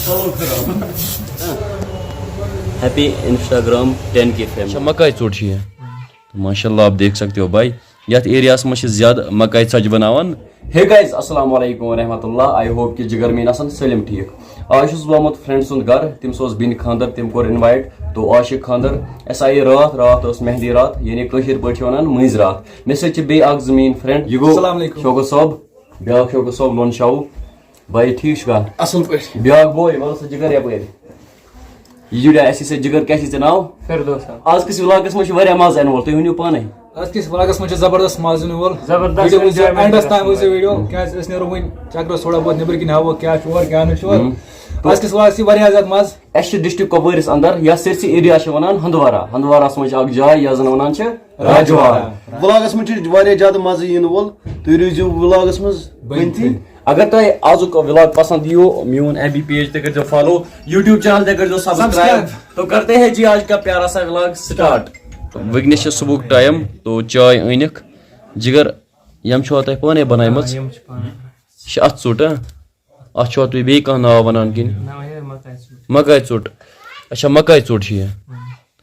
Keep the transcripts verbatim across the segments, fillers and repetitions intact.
Happy Instagram ten K family. اچھا، مکائی ژوٚٹ چھِ یہِ۔ ماشاءاللہ، آپ دیکھ سکتے ہو بھائی، یتھ ایریاہس منٛز چھِ زیادٕ مکائی ژۄچہِ بناوان۔ Hey guys، السلام علیکم ورحمۃ اللہ۔ I hope کہ جگر میٲنۍ آسن سٲلِم ٹھیٖک۔ آز چھُس بہٕ آمُت friend سُنٛد گرٕ، تٔمِس اوس بیٚنہِ خانٛدر، تٔمۍ کوٚر invite۔ تو آز چھِ خانٛدر، اَسہِ آیہِ راتھ، راتھ ٲس مہندی راتھ، یعنی کٲشِر پٲٹھۍ چھِ وَنان مٲنٛزِ راتھ۔ مےٚ سۭتۍ چھِ بیٚیہِ اکھ زٕ میٲنۍ friend۔ یہِ گوٚو السلام علیکم۔ شوکت صٲب، بیٛاکھ شوکت صٲب لون شاوُ۔ بھائی ٹھیٖک چھُکھا؟ اصل پٲٹھۍ۔ بیٛاکھ بوے، وَلہٕ سا جگر یَپٲرۍ۔ یہِ جُڑیا اَسہِ سۭتۍ۔ جگر، کیٛاہ چھُے ژےٚ ناو؟ فردوس احمد۔ آز کِس vlogس منٛز چھُ واریاہ مَزٕ یِنہٕ وول، تُہۍ ؤنِو پانَے۔ آز کِس vlogس منٛز چھُ زبردست مَزٕ یِنہٕ وول۔ زبردست video وٕچھزیو، enjoyment endس تام گژھِ۔ وٕچھزیو video، کیٛازِ أسۍ نیرو وٕنۍ چکرس تھوڑا بہت نیٚبٕرۍ کِنۍ، ہاوو کیٛاہ چھُ اورٕ، کیٛاہ نہٕ چھُ اورٕ۔ ہُم۔ آز کِس vlogس چھِ واریاہ زیادٕ مَزٕ۔ اَسہِ چھِ district کۄپوٲرِس اندر، یَتھ سٲرسٕے ایریاہَس چھِ وَنان ہندوارہ۔ ہندوارہَس منٛز چھِ اکھ جاے، یَتھ زَن وَنان چھِ راجوارہ۔ Vlogس منٛز چھُ واریاہ زیادٕ مَزٕ یِنہٕ وول، تُہۍ روٗزِو vlogس منٛز بٔنۍتھٕے۔ اگر تۄہہِ آزُک vlog پسند یِیو، میون ایف بی page تہِ کٔرۍزیو follow، YouTube channel تہِ کٔرۍزیو subscribe۔ Subscribe۔ تو کرتے ہیں جی آج کا پیارا سا vlog start۔ وٕنکیٚنَس چھِ صُبحُک time، تو چاے أنِکھ۔ جگر، یِم چھِوا تۄہہِ پانَے بنٲومٕژ؟ آ، یِم چھِ پانَے۔ یہِ چھِ اَتھ ژوٚٹ، ہا؟ اَتھ چھُوا تُہۍ بیٚیہِ کانٛہہ ناو وَنان کِنہٕ؟ نہ، یہِ مکائی ژوٚٹ۔ مکائی ژوٚٹ۔ اچھا، مکائی ژوٚٹ چھِ یہِ۔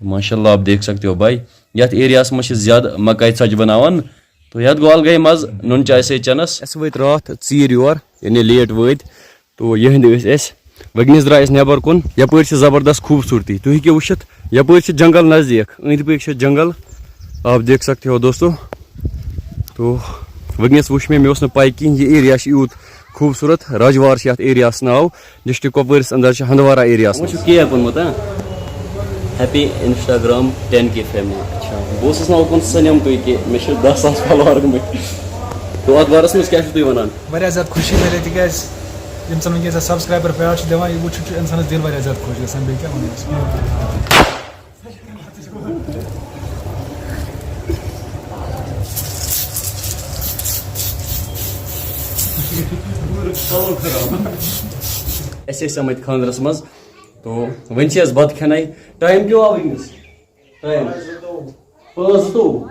ماشاءاللہ، آپ دیکھ سکتے ہو بھائی، یَتھ ایریاہَس منٛز چھِ زیادٕ مکائی ژۄچہِ بناوان۔ تو یَتھ گوٚو الگٕے مَزٕ نُن چاے سۭتۍ چٮ۪نَس۔ اَسہِ وٲتۍ راتھ ژیٖرۍ یور، یعنی late وٲتۍ۔ تو یِہِنٛدۍ ٲسۍ اَسہِ۔ وٕنکیٚنَس درٛاے أسۍ نٮ۪بر کُن۔ یَپٲرۍ چھِ زبردست خوٗبصوٗرتی، تُہۍ ہیٚکِو وٕچھِتھ۔ یَپٲرۍ چھِ جنگل نزدیٖک، أنٛدۍ پٔکۍ چھِ جنگل۔ آپ دیکھ سکتے ہو دوستو۔ تو وٕنکیٚنَس وٕچھ مےٚ، مےٚ اوس نہٕ پَے کِہیٖنۍ، یہِ ایریا چھُ یوٗت خوٗبصوٗرت۔ راجوار چھِ یَتھ ایریاہَس ناو، ڈسٹرکٹ کۄپوٲرِس اندر چھِ ہندوارہ ایریاہَس منٛز۔ وٕچھِو cake اوٚنمُت، ہاں؟ Happy Instagram ten K family۔ اچھا۔ بہٕ اوسُس نہٕ اوکُن سَنیمتُے کہِ مےٚ چھِ دَہ ساس follower گٔمٕتۍ۔ تو اَتھ بارَس منٛز کیٛاہ چھِو تُہۍ وَنان؟ واریاہ زیادٕ خوشی مِلے، تِکیٛازِ یِم زَن وٕنکیٚس اَسہِ subscriber پیار چھِ دِوان، یہِ وٕچھِتھ چھُ اِنسانَس دِل واریاہ زیادٕ خۄش گژھان۔ بیٚیہِ کیٛاہ وَنو أسۍ؟ اَسہِ ٲسۍ آمٕتۍ خانٛدرَس منٛز، تو وۄنۍ چھِ اَسہِ بَتہٕ کھٮ۪نَے۔ Time کیٛاہ آو وٕنکیٚنَس؟ Time؟ پانٛژھ زٕتووُہ۔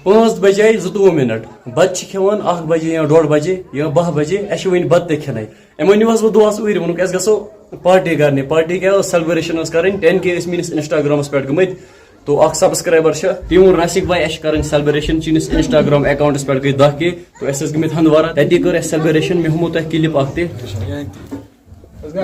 پانٛژھ بجے زٕتووُہ minute۔ بَتہٕ چھِ کھٮ۪وان اَکھ بجے یا ڈوٚڈ بجے یا باہ بجے۔ اَسہِ چھِ وٕنہِ بَتہٕ تہِ کھٮ۪نَے۔ أمۍ أنِو حظ وۄنۍ دۄہَس اوٗرۍ، ووٚنُکھ، "اَسہِ گژھو party کَرنہِ۔" Party کیٛاہ ٲس؟ Celebration ٲس کَرٕنۍ۔ Ten K ٲسۍ میٛٲنِس Instagramس پٮ۪ٹھ گٔمٕتۍ۔ تو اَکھ subscriber چھِ، پیوٗن راسِک بھائی، اَسہِ چھِ کَرٕنۍ celebration۔ چٲنِس Instagram accountس پٮ۪ٹھ گٔے دَہ K۔ تو اَسہِ ٲسۍ گٔمٕتۍ ہندوارہ، تَتی کٔر اَسہِ celebration۔ مےٚ ہُمو تۄہہِ clip اَکھ تہِ۔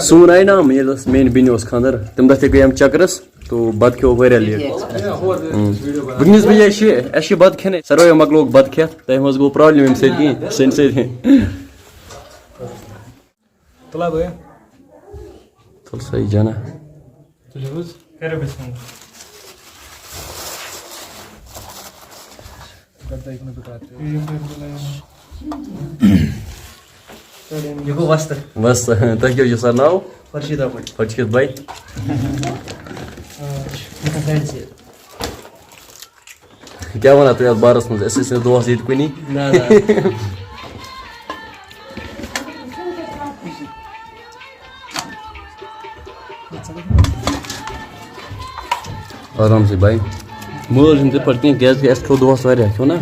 سون آیہِ نا، ییٚلہِ ٲس میٛانہِ بیٚنہِ اوس خانٛدر، تَمہِ دۄہ تہِ گٔے یِم چکرس، تو بَتہٕ کھیوٚو واریاہ late۔ ہُم۔ وٕنکیٚنَس بجے شےٚ، اَسہِ چھِ بَتہٕ کھٮ۪نَے۔ سارویو مۄکلووُکھ بَتہٕ کھٮ۪تھ، تۄہہِ منٛز گوٚو problem اَمہِ سۭتۍ کِہیٖنۍ، سانہِ سۭتۍ۔ تُلہ بہٕ۔ تُل سا یہِ جنہ۔ تُلِو حظ۔ کٔرِو بسم اللہ۔ یہِ گوٚو وۄستہٕ۔ وۄستہٕ۔ تۄہہِ کیٛاہ چھُ سر ناو؟ خورشید احمد۔ خورشید بھائی۔ آ، یہِ چھُ گرِ ژےٚ۔ کیٛاہ وَنان تُہۍ اَتھ بارَس منٛز؟ أسۍ ٲسۍ نہٕ دۄہَس ییٚتہِ کُنی۔ نہ، نہ۔ آرام سے بھائی۔ مٲل چھِنہٕ تِتھ پٲٹھۍ کینٛہہ، کیٛازِکہِ اَسہِ کھیوٚو دۄہَس واریاہ، کھیوٚو نا؟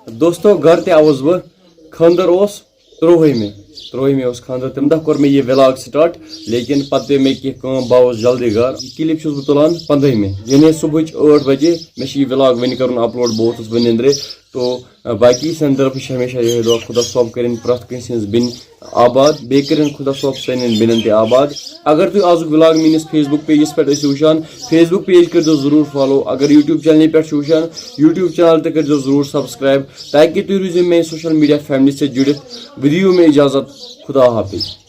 دوستو، گھر تہِ آوُس بہٕ۔ خانٛدر اوس ترٛۆہٲیمہِ۔ ترٛوہمہِ اوس خانٛدر، تَمہِ دۄہ کوٚر مےٚ یہِ وِلاگ سٹارٹ، لیکن پَتہٕ پیٚیہِ مےٚ کینٛہہ کٲم، بہٕ آوُس جلدی گَرٕ۔ یہِ کِلِپ چھُس بہٕ تُلان پنٛدہمہِ، یعنی صُبحٕچ ٲٹھ بجے۔ مےٚ چھُ یہِ وِلاگ وٕنہِ کَرُن اپلوڈ، بہٕ ووتُس وٕنہِ نِندرِ۔ تو، آ، باقی سانہِ طرفہٕ چھِ ہمیشہ یِہوٚے دُعا، خۄدا صٲب کٔرِنۍ پرٛٮ۪تھ کٲنٛسہِ ہٕنٛز بیٚنہِ آباد، بیٚیہِ کٔرِنۍ خۄدا صٲب سانٮ۪ن بیٚنٮ۪ن تہِ آباد۔ اگر تُہۍ آزُک وِلاگ میٛٲنِس Facebook پیجَس پٮ۪ٹھ ٲسِو وٕچھان، Facebook پیج کٔرۍزیو ضروٗر فالو۔ اگر YouTube چینلہِ پٮ۪ٹھ چھِو وٕچھان، YouTube چینل تہِ کٔرۍزیو ضروٗر سبسکرائب، تاکہِ تُہۍ روٗزِو میٛانہِ سوشل میٖڈیا فیملی سۭتۍ جُڑِتھ۔ وۄنۍ دِیِو مےٚ اجازت، خدا حافظ۔